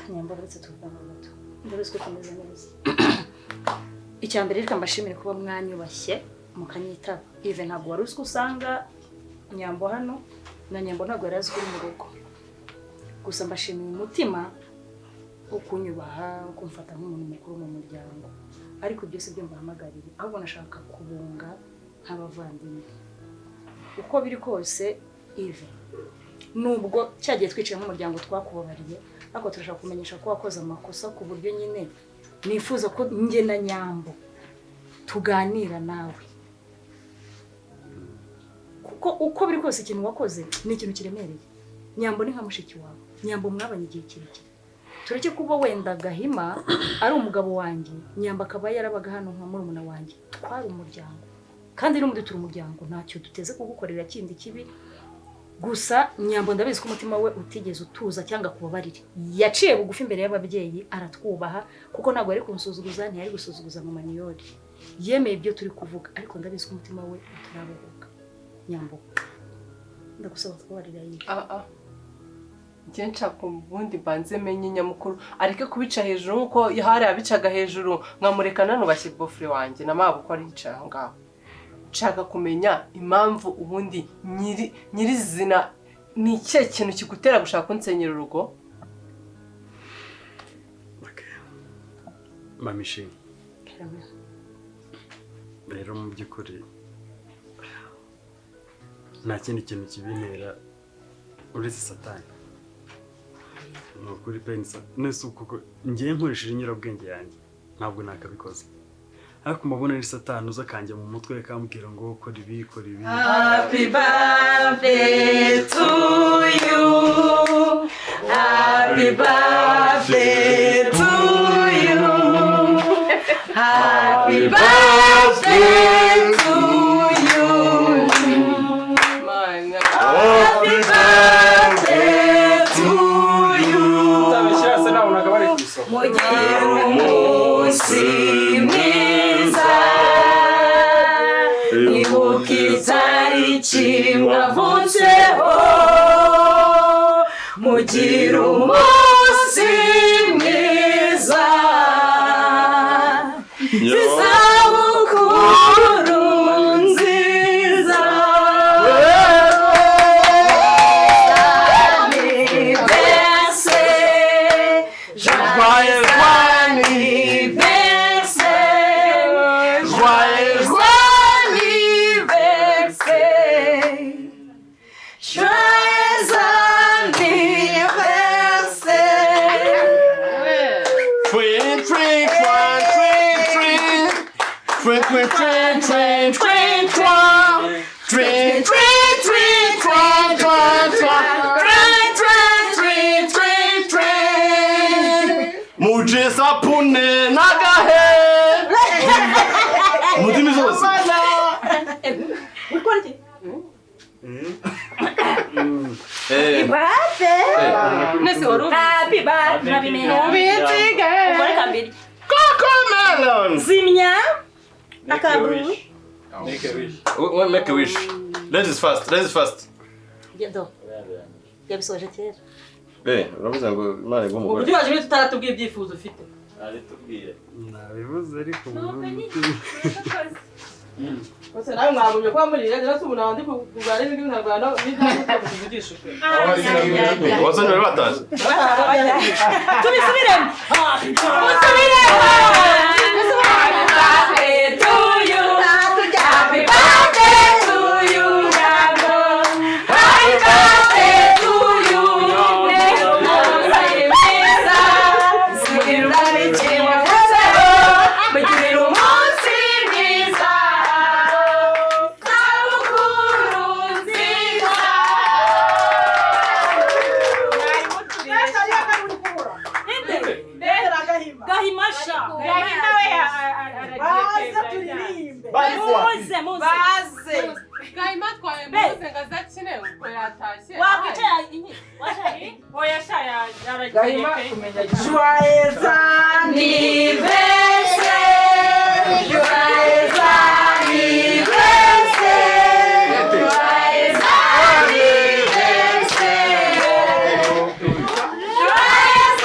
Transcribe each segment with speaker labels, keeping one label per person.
Speaker 1: Nyambo, uretse tuvugana gato, ndabizi ko tumeze neza. Icya mbere, reka mbashimire kuba mwanyubashye mukanyitaba. Yves, ntabwo wari uzi ko usanga Nyambo hano, na Nyambo ntabwo yari azi ko uri mu rugo. Gusa mbashimiye umutima wo kunyubaha, wo kumfata nk'umuntu mukuru mu muryango. Ariko ibyo si byo mbahamagarire, ahubwo nashaka kubunga nk'abavandimwe. Uko biri kose, Yves, nubwo cyagiye twicaye nk'umuryango twakubabariye, ariko turashaka kumenyesha ko wakoze amakosa, ku buryo nyine nifuza ko njye na Nyambo tuganira nawe, kuko uko biri kose ikintu wakoze ni ikintu kiremereye. Nyambo ni nka mushiki wawe. Nyambo mwabanye igihe kirekire. Tureke kuba wenda Gahima ari umugabo wanjye, Nyambo akaba yarabaga hano nka murumuna wanjye. Twari umuryango kandi n'ubundi turi umuryango, ntacyo duteze kugukorera kindi kibi. Gusa Nyambo ndabizi ko umutima we utigeze utuza cyangwa kubabarire. Yaciye bugufi imbere y'ababyeyi, aratwubaha, kuko ntabwo yari kunsuzuguza, ntiyari gusuzuguza mama Niyori. Yemeye ibyo turi kuvuga, ariko ndabizi ko umutima we utarabohoka. Nyambo, ndagusaba kubabarira yiwe.
Speaker 2: Ah ah, njye nshaka ubundi mbanze menye nyamukuru, areke kubica hejuru nk'uko hari abicaga hejuru, nkamureka nanubashye beau-frère wanjye na mabukwe ari yicaye aho ngaho. Nshaka kumenya impamvu ubundi nyiri nyirizina, ni ikihe kintu kigutera gushaka kunsenyera urugo?
Speaker 3: Okay. Mama Ishimwe, rero mu by'ukuri nta kindi kintu kibintera uretse Satani. Ni ukuri pe, ni Satani. Nese kuko ngiye nkoresheje inyurabwenge yanjye ntabwo nakabikoze, ariko mbabona ari Satani uza akanjya mu mutwe akambwira ngo kora ibi, kora ibi.
Speaker 2: Happy birthday to you. Happy birthday to you. Happy birthday to you. Happy birthday to you.
Speaker 4: Utabishyira se nabonaga bari ku isoko.
Speaker 2: Mugire umunsi mwiza, ibuka itariki mwavutseho. Mugire umunsi mwiza, isabukuru nziza. Anniversaire,
Speaker 5: Joyeux
Speaker 2: anniversaire,
Speaker 5: Joyeux
Speaker 2: anniversaire, joyeux anniversaire.
Speaker 5: Twin, twin, twin, twin, twin. Twin, twin, twin, twin, twin, twin. Twin, twin, twin, twin, twin, twin. Twin, twin, twin, twin, twin. Muje sapune nagahe. Mu ndimi zose.
Speaker 1: Ukora iki?
Speaker 5: Eh.
Speaker 2: Nese wari ubizi?
Speaker 1: Happy birthday, nabimenye.
Speaker 2: Ubitsige.
Speaker 1: Ubwo reka mbiri.
Speaker 5: Cocomelon.
Speaker 1: Zimya akaburu.
Speaker 4: Make a wish.
Speaker 5: Make a wish. Ladies first. Ladies first.
Speaker 1: Do yabisoje kera.
Speaker 5: Eh, uravuze ngo Imana iguhe umugore.
Speaker 2: Uburyo waje tutaratubwiye ibyifuzo ufite.
Speaker 4: Aritubwire.
Speaker 3: Nabivuze, ariko
Speaker 2: Gusa nawe mwagumye kuba muri rero se ubu ndi kurwana n'ibindi nkarwana n'ibindi tuvugisha ukuri.
Speaker 5: Abasore bari batashye.
Speaker 1: Tubisubiremo, musubiremo.
Speaker 2: Happy birthday to you. Happy birthday to you. Happy birthday to you. Umunsi mwiza. Mugire umunsi mwiza. Sabukuru nziza.
Speaker 1: Gahimasha.
Speaker 6: Gahima we
Speaker 7: Baze turirimbe.
Speaker 1: Muze, muze.
Speaker 6: Baze.
Speaker 2: Gahima twaye muze ngo azakine, ubwo yatashye.
Speaker 1: Wakwicara inki waje.
Speaker 6: Oya sha, yaragiye
Speaker 4: Gahima
Speaker 6: pe.
Speaker 4: kumenya.
Speaker 7: Joyeux
Speaker 2: Anniversaire, joyeux anniversaire, joyeux anniversaire, joyeux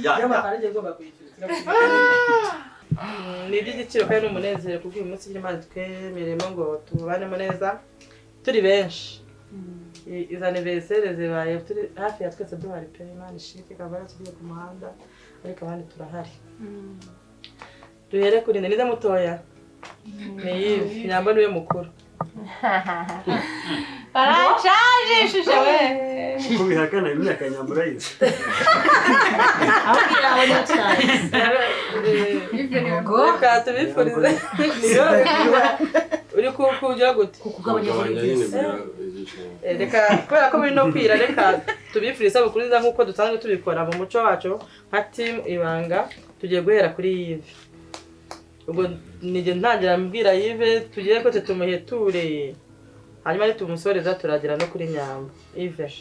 Speaker 5: ya.
Speaker 7: Y'amafaranga igomba kwishyura. Ni iby'igiciro kandi n'umunezero kuko uyu munsi Imana twemeremo ngo tubanemo neza turi benshi. Izo anniversaire zibaye turi hafi ya twese duhari pe. Imana ishike kabara tugiye ku muhanda ariko abandi turahari. Duhere kuri nde mutoya ni Yves, Nyambo niwe mukuru.
Speaker 6: Barashajishije we.
Speaker 3: Uko bihakana imyaka Nyambo urayizi.
Speaker 7: Reka tubifurize. Uri kujya gute? Reka kubera ko biri no kwira, reka tubifurize isabukuru nziza nk'uko dusanzwe tubikora mu muco wacu nka team Ibanga. Tugiye guhera kuri Yves. Ubwo nige ntangira mbwira Yves tugiye ko tumuheture, hanyuma nitumusoreza turagera no kuri Nyambo. Yves,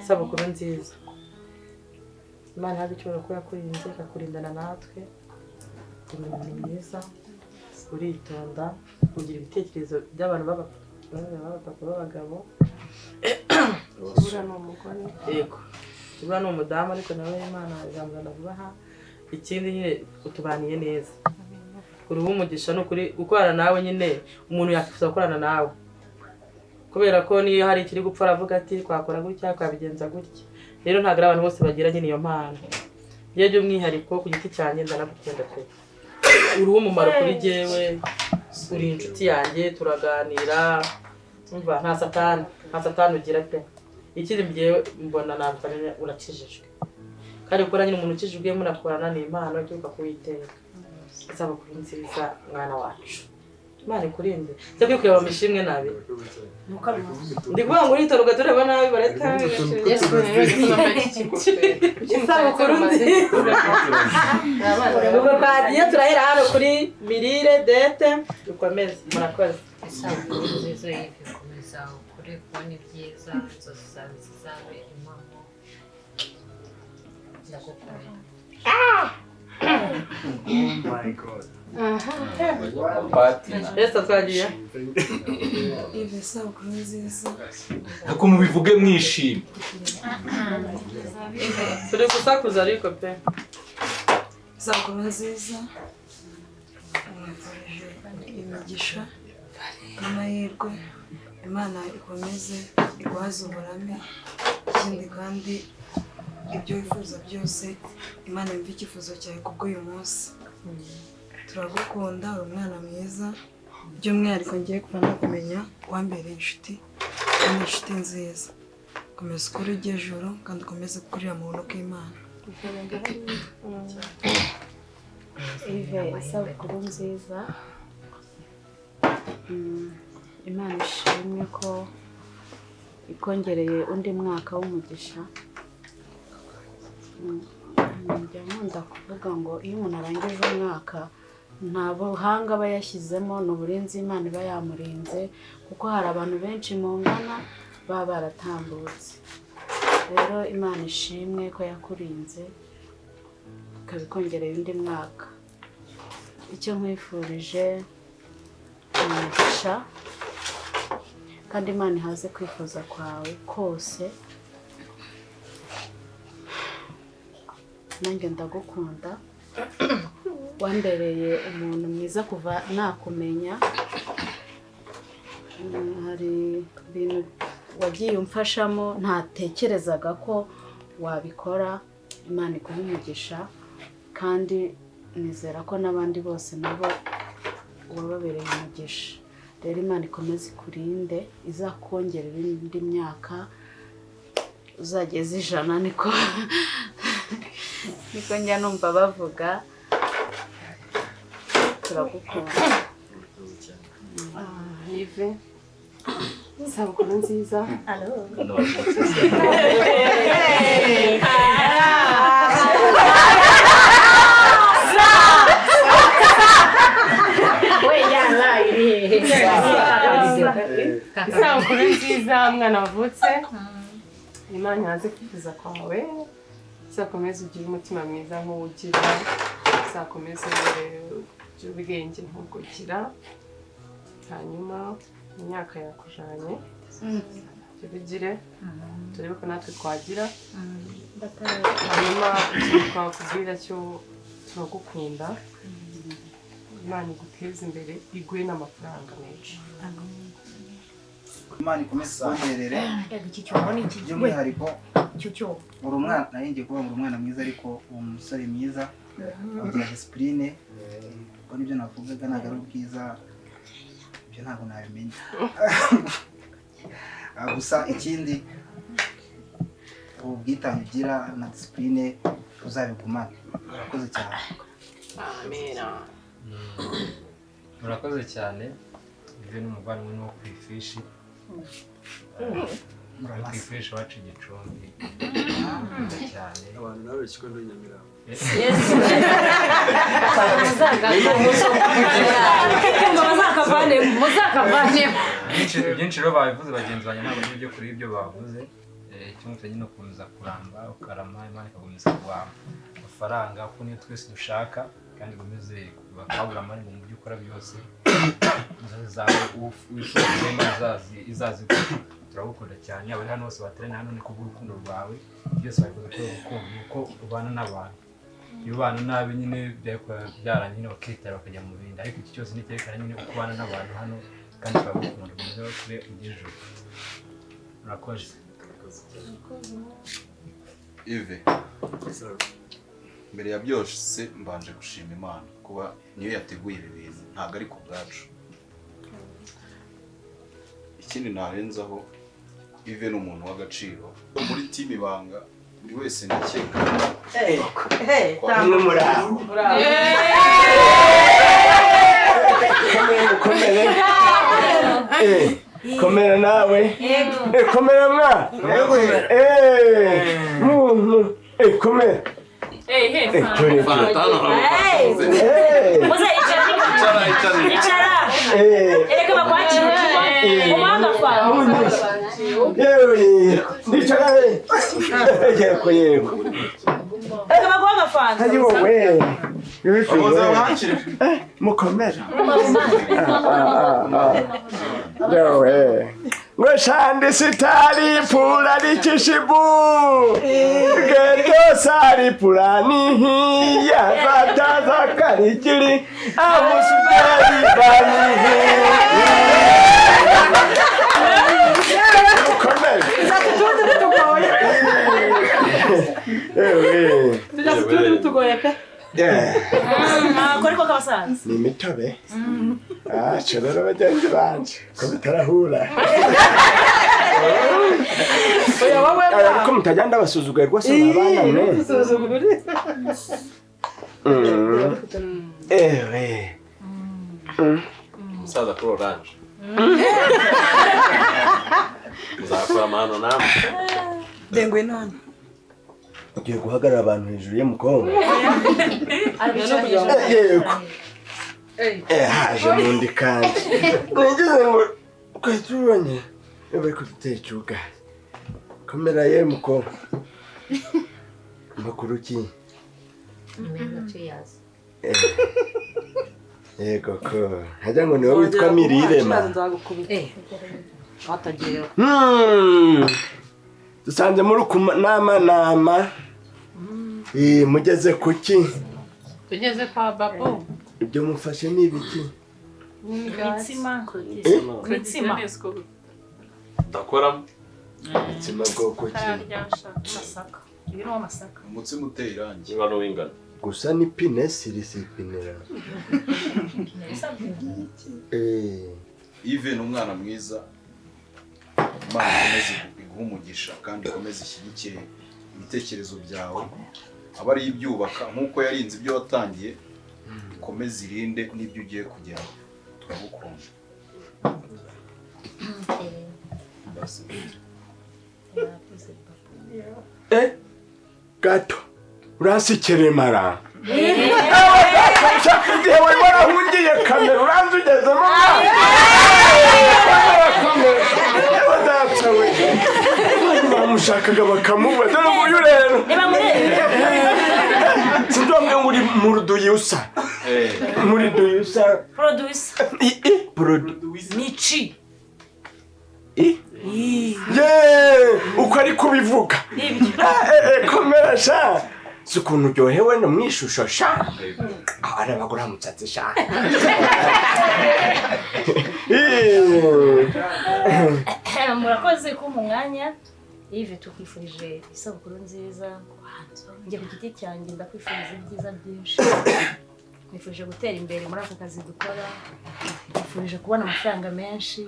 Speaker 7: isabukuru nziza. Imana ihabwe icyubahiro ko yakurinze ikakurindana natwe. Uri umuntu mwiza, uritonda, ugira ibitekerezo by'abantu b'abapapa b'abagabo.
Speaker 2: Kibura ni umugore.
Speaker 7: Yego, Kibura ni umudamu ariko nawe Imana izamuzana vuba aha. Ikindi nyine utubaniye neza, uri umugisha. Ni ukuri gukorana nawe nyine umuntu yakwifuza gukorana nawe, kubera ko niyo hari ikiri gupfa aravuga ati twakora gutya twabigenza gutya. Rero ntabwo ari abantu bose bagira nyine iyo mpano. Iyo by'umwihariko ku giti cyanjye ndanagukunda pe. Uri uw'umumaro kuri jyewe, uri inshuti yanjye, turaganira. Umva nta satani ugira pe. Ikindi njyewe mbona nabwo urakijijwe, kandi gukora nyine umuntu ukijijwe munakorana ni impano ituruka ku Uwiteka. Isabukuru nziza mwana wacu, Imana ikurinde. Cyo kwikureba mu ishimwe nabi ndi kuvuga ngo uritonda tureba nabi bareta. Isabukuru nziza. Ubwo twagiye turahera hano kuri Mirire Dete, dukomeze. Murakoze.
Speaker 8: Isabukuru nziza Yves, komeza ukure kubona ibyiza, inzozi zawe zizabe impamo. Ndagukunda.
Speaker 3: Oh my God.
Speaker 7: Ese twagiye.
Speaker 9: Yves, isabukuru nziza.
Speaker 4: Ariko mubivuge mwishimye.
Speaker 7: Turi gusakuza ariko pe.
Speaker 9: Isabukuru nziza. Mwifurije imigisha n'amahirwe. Imana ikomeze iguhaze uburame. Ikindi kandi ibyo wifuza byose Imana yumve icyifuzo cyawe kubw'uyu munsi. Turagukunda, uri umwana mwiza. By'umwihariko ngiye kuva nakumenya wambereye inshuti, kandi inshuti nziza. Komeza ukure ujye ejuru kandi ukomeze gukurira mu buntu bw'Imana.
Speaker 1: Yves, isabukuru nziza. Imana ishimwe ko ikongereye undi mwaka w'umugisha. Njya nkunda kuvuga ngo iyo umuntu arangije umwaka nta buhanga aba yashyizemo, ni uburinzi Imana iba yamurinze, kuko hari abantu benshi mungana baba baratambutse. Rero Imana ishimwe ko yakurinze ikabikongereye undi mwaka. Icyo nkwifurije umugisha, kandi Imana ihaze kwifuza kwawe kose. Nanjye ndagukunda, wambereye umuntu mwiza kuva nakumenya. Hari ibintu wagiye umfashamo ntatekerezaga ko wabikora. Imana iguhe umugisha, kandi nizera ko n'abandi bose nabo wababereye umugisha. Rero Imana ikomeze ikurinde, izakongerera indi myaka uzageza 100, niko njya numva bavuga. Turagukunda.
Speaker 2: Yves, isabukuru nziza. Isabukuru nziza mwana wavutse. Imana ihaze kwifuza kwawe, uzakomeze ugire umutima mwiza nk'uwugira, uzakomeze ugire ubwenge nk'ubwo ugira. Hanyuma imyaka yakujanye Bigire turebe ko natwe twagira. Hanyuma twakubwira cyo turagukunda. Imana iguteze imbere iguhe n'amafaranga menshi.
Speaker 10: Imana ikomeze ikongerere. By'umwihariko uri umwana, nari ngiye kuvuga ngo uri umwana mwiza, ariko uwo musore mwiza ugira discipline. Ubwo nibyo navugaga, ntabwo ari ubwiza, ibyo ntabwo nabimenya. Gusa ikindi ubwitange ugira na discipline uzabigumane. Urakoze cyane.
Speaker 2: Amina.
Speaker 11: Murakoze cyane. Ibyo ni umuvandimwe wo ku ifishi. Ku ifishi wacu Gicumbi. Cyane.
Speaker 3: Abantu nawe kikondo Nyamirambo.
Speaker 11: Byinshi rero babivuze bagenzi banjye, ntabwo ari ibyo kuri ibyo bavuze. Icyo nyine ukomeza kuramba ukarama, Imana ikagumiza kuguha amafaranga kuko niyo twese dushaka, kandi ukomeze bakabura amani mu byo ukora byose. Inzozi zawe wifuza Imana izazigura. Turagukunda cyane, abari hano bose bateraniye hano ni kubw'urukundo rwawe, byose babikoze kubera urukundo, nuko ubana n'abantu. Iyo ubana nabi nyine byara nyine bakitara bakajya mu bindi, ariko iki cyose ni cyerekana nyine uko ubana n'abantu hano, kandi turagukunda muze kure ugeze. Murakoze.
Speaker 4: Yves, mbere ya byose mbanje gushima Imana kuba niyo yateguye ibi bintu, ntabwo ari ku bwacu. Ikindi narenzaho, Yves ni umuntu w'agaciro muri team Ibanga, buri wese ndakeka.
Speaker 12: Komera nawe. Komera mwa. Komera.
Speaker 1: Icara. Ereka bakwakira.
Speaker 12: Yewe, nicara. Yego yego.
Speaker 1: Ereka baguha agafanta.
Speaker 12: Hari wowe. Mukomera. Yewe. Ngo shandi sitari pula likishibu. Geto sari pula nihiya bataza karikiri amusuberi banihi. Mukomera.
Speaker 7: Tugoye pe.
Speaker 1: Ntabwo ariko kabasanze.
Speaker 12: Ni imitobe. Rero bagenzi banje ko bitarahura. Ariko mutajya ndabasuzuguye rwose mwabana mwe. Ewe.
Speaker 5: Umusaza kuri oranje. Muzakora amahano namwe.
Speaker 9: Dengwe none.
Speaker 12: Ugiye guhagarara abantu hejuru ye mukobwa. Yego. Haje mundi kandi. Nigeze ngo kwetubonye bari kudutera ubugari. Komera ye mukobwa. Makuru ki? Yego ko. Hajya ngo niwe witwa Mirirema. Dusanze muri nama. Mugeze kuki?
Speaker 2: Tugeze kwa Babu.
Speaker 12: Ibyo mufashe ni ibiki?
Speaker 1: Imitsima. Imitsima.
Speaker 5: Ndakora
Speaker 12: imitsima bwoko ki?
Speaker 1: Amasaka. Ibi ni amasaka.
Speaker 4: Umutsima uteye irangi.
Speaker 5: Niba n'uwingana.
Speaker 12: Gusa ni pine siri pinera.
Speaker 4: Yves ni umwana mwiza. Imana ikomeze iguhe umugisha kandi ikomeze ishyigikire ibitekerezo byawe, aba ari ibyubaka nk'uko yarinze ibyo watangiye, ikomeze irinde n'ibyo ugiye kugeraho. Turagukunda.
Speaker 12: Gato uransikiremara. Igihe wari warahungiye kamera uranze ugezemo bamushakaga bakamubura. Dore nguyu rero. Sinzi ngo uri muruduyusa. Muri duyusa.
Speaker 1: Producer.
Speaker 12: Producer.
Speaker 1: Michi.
Speaker 12: Ye, uko ari kubivuga. Komera sha. Si ukuntu uryohewe no mwishusho sha. Arabagura mutsatsi sha.
Speaker 1: Murakoze ko mu mwanya. Yves, tukwifurije isabukuru nziza. Njye ku giti cyanjye ndakwifuriza ibyiza byinshi. Nkwifurije gutera imbere muri aka kazi dukora. Nkwifurije kubona amafaranga menshi.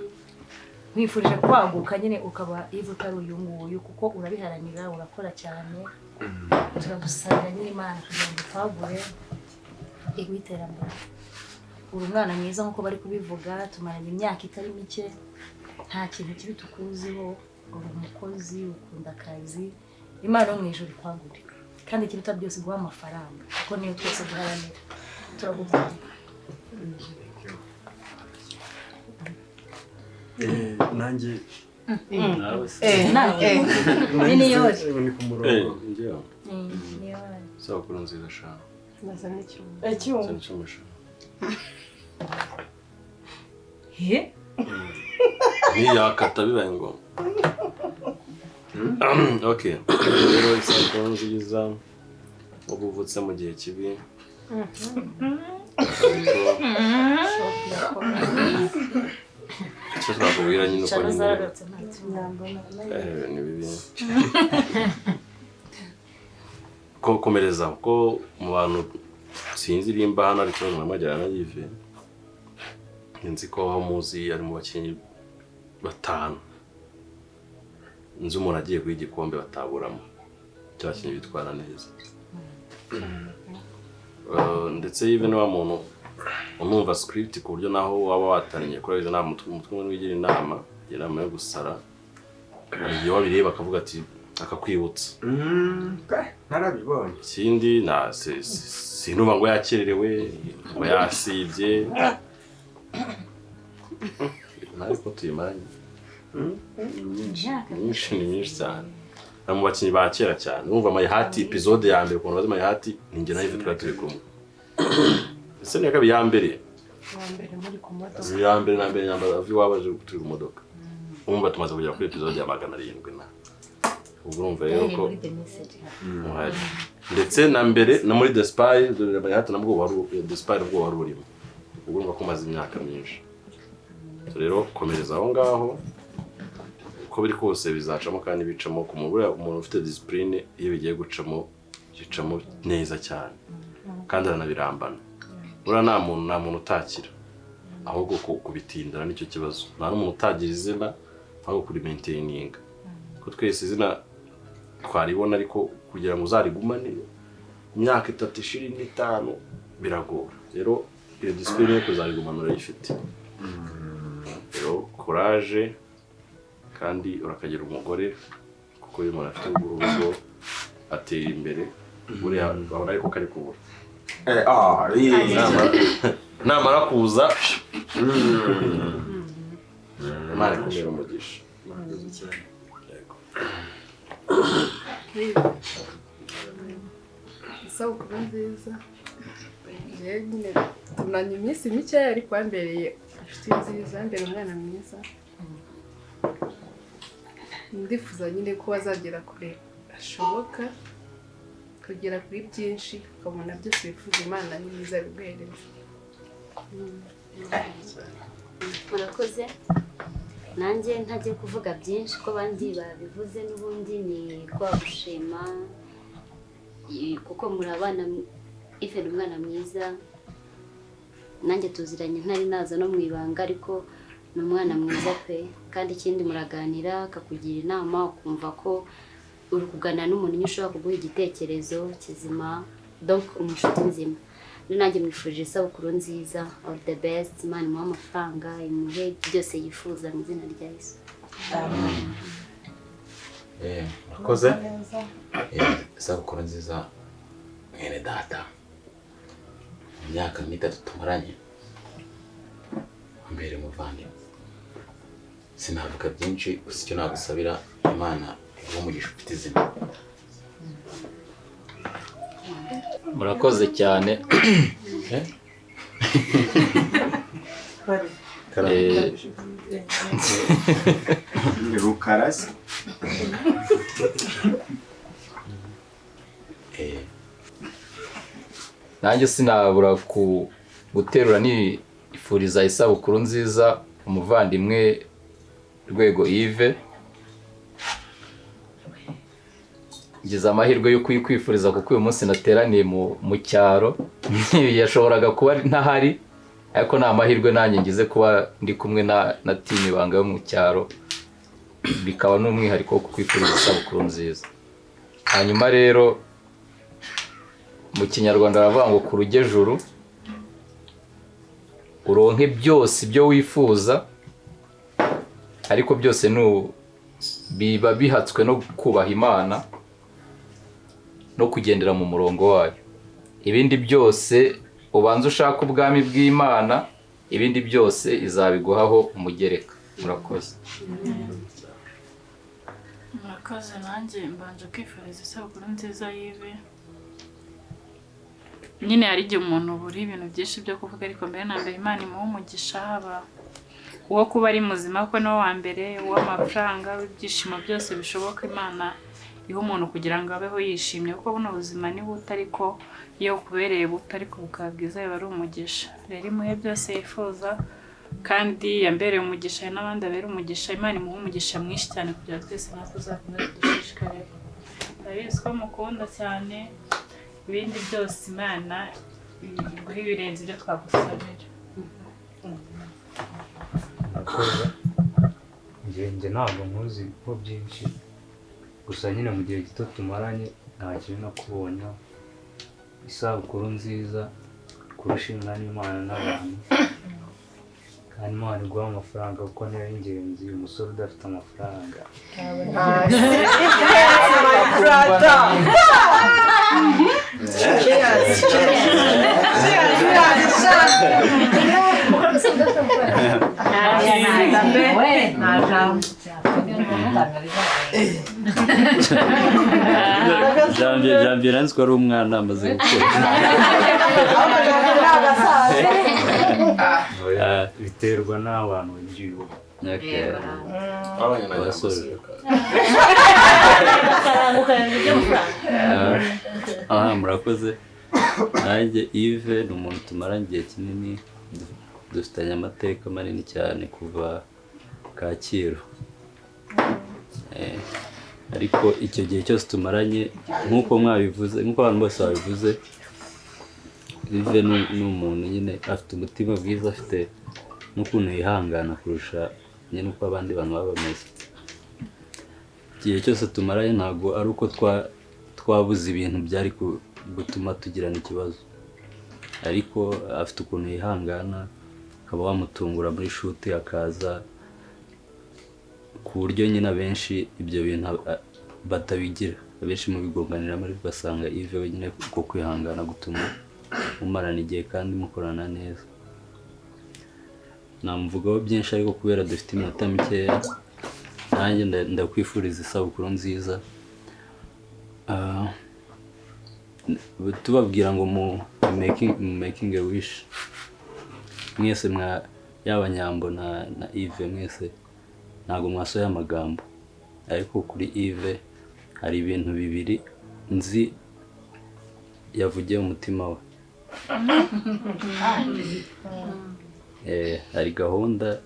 Speaker 1: Nkwifurije kwaguka nyine ukaba Yves utari uyu nguyu, kuko urabiharanira, urakora cyane. Turagusabira nyine Imana kugira ngo twagure iguhe iterambere. Uri umwana mwiza nk'uko bari kubivuga, tumaranye imyaka itari mike, nta kintu kibi tukuziho. Uri umukozi, ukunda akazi. Imana yo mu ijuru ikwagure, kandi ikiruta byose guha amafaranga, kuko niyo twese duharanira. Turagukunda.
Speaker 3: Nanjye
Speaker 5: nawe se
Speaker 3: ni ku murongo.
Speaker 5: Isabukuru nziza sha.
Speaker 2: Nazana icyuma.
Speaker 5: Icyuma sha.
Speaker 1: He?
Speaker 5: Ntiyakata bibaye ngombwa. Okay. Rero isabukuru nziza, ubu uvutse mu gihe kibi. Icyo twakubwira nyine uko nyine ni bibi. Ko komereza kuko mu bantu sinzi rimba hano ari ikibazo namajyana na Yves. Nzi ko aho muzi ari mu bakinnyi batanu. Nzi umuntu agiye guha igikombe bataburamo. Cyabakinnyi bitwara neza. Ndetse Yves ni wa muntu umwumva script ku buryo naho waba wataniye kuri izo nama umutwe wigira inama, inama yo gusara. Iyo wabireba akavuga ati akakwibutsa.
Speaker 12: Narabibonye.
Speaker 5: Ikindi na sinumva ngo yakererewe, ngo yasibye. Ariko tuyimaranye myinshi, ni myinshi cyane. Na mu bakinnyi ba kera cyane. Urumva Mayihati episode ya mbere ukuntu bazi Mayihati ni njye na Yves twari turi kumwe. Ese ni ya ya mbere? Ya mbere na mbere nyamba avi wabaje turi ku modoka. Urumva tumaze kugera kuri episode ya 700 na. Ubwo urumva rero ko muhari. Ndetse na mbere na muri The Spy, dore Mayihati nabwo wari The Spy nabwo wari urimo. Ubwo urumva ko maze imyaka myinshi. Rero komereza aho ngaho uko biri kose bizacamo kandi bicamo ku muntu ufite discipline iyo bigiye gucamo gicamo neza cyane kandi aranabirambana. Buriya nta muntu utakira, ahubwo kubitindana nicyo kibazo. Nta n'umuntu utagira izina ahubwo kuri maintaining. Ko twese izina twaribona ariko kugira ngo uzarigumane imyaka 3 ishiri n'itanu biragora. Rero iyo discipline yo kuzarigumana urayifite. Rero courage kandi urakagira umugore kuko iyo umuntu afite urugo atera imbere. Buriya babona ariko kari kubura. Namara kuza Imana ikumira umugisha.
Speaker 13: Isabukuru nziza. Njyewe nyine tunanye iminsi mikeya ariko wambereye inshuti nziza, wambereye umwana mwiza. Ndifuza nyine ko wazagera kure hashoboka, kugera kuri byinshi, ukabona byose wifuza. Imana ni mwiza biguhereza.
Speaker 6: Murakoze. Nanjye ntagiye kuvuga byinshi ko abandi babivuze, n'ubundi ni kwa gushima kuko muri abana. Ife ni umwana mwiza, nanjye tuziranye ntari naza no mu ibanga, ariko ni umwana mwiza pe. Kandi ikindi muraganira akakugira inama, ukumva ko uri kuganira n'umuntu nyine ushobora kuguha igitekerezo kizima, donc umushuti nzima. Nanjye mwifurije isabukuru nziza, all the best. Imana imuhe amafaranga, imuhe byose yifuza mu izina rya Yesu.
Speaker 14: Amen. Murakoze. Isabukuru nziza mwene data. Mu myaka 3 tumaranye mbere muvandimwe, sinavuga byinshi, gusa icyo nagusabira Imana iguhe umugisha ufite izina.
Speaker 11: Murakoze cyane.
Speaker 12: Ni Rukara se?
Speaker 15: Nanjye sinabura ku guterura nifuriza isabukuru nziza umuvandimwe Rwego Yves. Ngize amahirwe yo kuyikwifuriza kuko uyu munsi nateraniye mu cyaro, yashoboraga kuba ntahari, ariko ni amahirwe nanjye ngize kuba ndi kumwe na team Ibanga yo mu cyaro, bikaba n'umwihariko wo kukwifuriza isabukuru nziza. Hanyuma rero mu Kinyarwanda baravuga ngo ku rujyejuru uronke byose ibyo wifuza, ariko byose biba bihatswe no kubaha Imana no kugendera mu murongo wayo. Ibindi byose ubanza ushaka ubwami bw'Imana, ibindi byose izabiguhaho umugereka. Murakoze.
Speaker 16: Murakoze. Nanjye mbanje kwifuriza isabukuru nziza Yves. Nyine hari igihe umuntu ubura ibintu byinshi byo kuvuga, ariko mbere na mbere Imana imuha umugisha, haba uwo kuba ari muzima kuko niwo wa mbere, uw'amafaranga, w'ibyishimo byose bishoboka Imana iha umuntu kugira ngo abeho yishimye, kuko buno buzima ni buto, ariko iyo bukubereye buto ariko bukaba bwiza biba ari umugisha. Rero imuhe byose yifuza, kandi yambereye umugisha n'abandi abera umugisha. Imana imuhe umugisha mwinshi cyane kugira ngo twese natwe tuzakomeze dushishikare. Ndabizi ko mukunda cyane, ibindi byose Imana iguhe ibirenze ibyo twagusabira.
Speaker 11: Murakoze. Njye ntabwo nkuzi ko byinshi, gusa nyine mu gihe gito tumaranye nta kintu nakubonye. Isabukuru nziza kurusha n'Imana n'abantu, kandi Imana iguha amafaranga kuko niyo y'ingenzi. Umusore udafite amafaranga
Speaker 17: Janvier nzi ko ari umwana amaze gukura.
Speaker 11: Biterwa n'abantu bagiye.
Speaker 17: Murakoze. Nanjye Yves ni umuntu tumaranye igihe kinini, dufitanye amateka manini cyane kuva Kacyiru. Ariko icyo gihe cyose tumaranye nk'uko mwabivuze, nk'uko abantu bose babivuze, Yves ni umuntu nyine afite umutima mwiza, afite n'ukuntu yihangana kurusha nyine uko abandi bantu baba bameze. Igihe cyose tumaranye ntabwo ari uko twabuze ibintu byari gutuma tugirana ikibazo, ariko afite ukuntu yihangana, akaba wamutungura muri shuti akaza, ku buryo nyine abenshi ibyo bintu batabigira. Abenshi mu bigonganira muri ugasanga Yves wenyine uko kwihangana gutuma mumarana igihe kandi mukorana neza. Namuvugaho byinshi ariko kubera dufite iminota mikeya, nanjye ndakwifuriza isabukuru nziza. Tubabwira ngo mu making a wish mwese mwa yaba Nyambo na Yves mwese ntabwo mwasohoye amagambo, ariko kuri Yves hari ibintu bibiri nzi yavugiye umutima we. Hari gahunda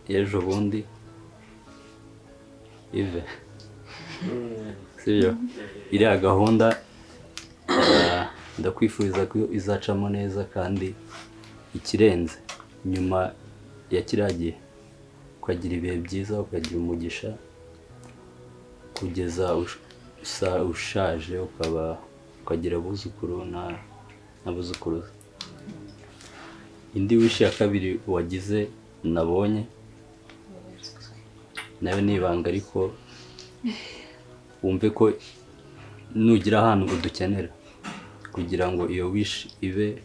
Speaker 17: y'ejo bundi Yves, sibyo? Iriya gahunda ndakwifuriza ko izacamo neza, kandi ikirenze nyuma ya kiriya gihe ukagira ibihe byiza, ukagira umugisha kugeza ushaje, ukaba ukagira abuzukuru n'abuzukuruza. Indi wishi ya kabiri wagize nabonye nayo ni ibanga, ariko wumve ko nugira ahantu udukenera kugira ngo iyo wish ibe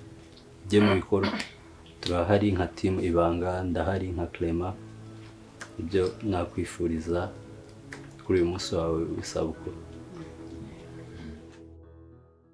Speaker 17: ijye mu bikorwa. Turahari nka team Ibanga, ndahari nka Clement. Ibyo nakwifuriza kuri uyu munsi wawe w'isabukuru.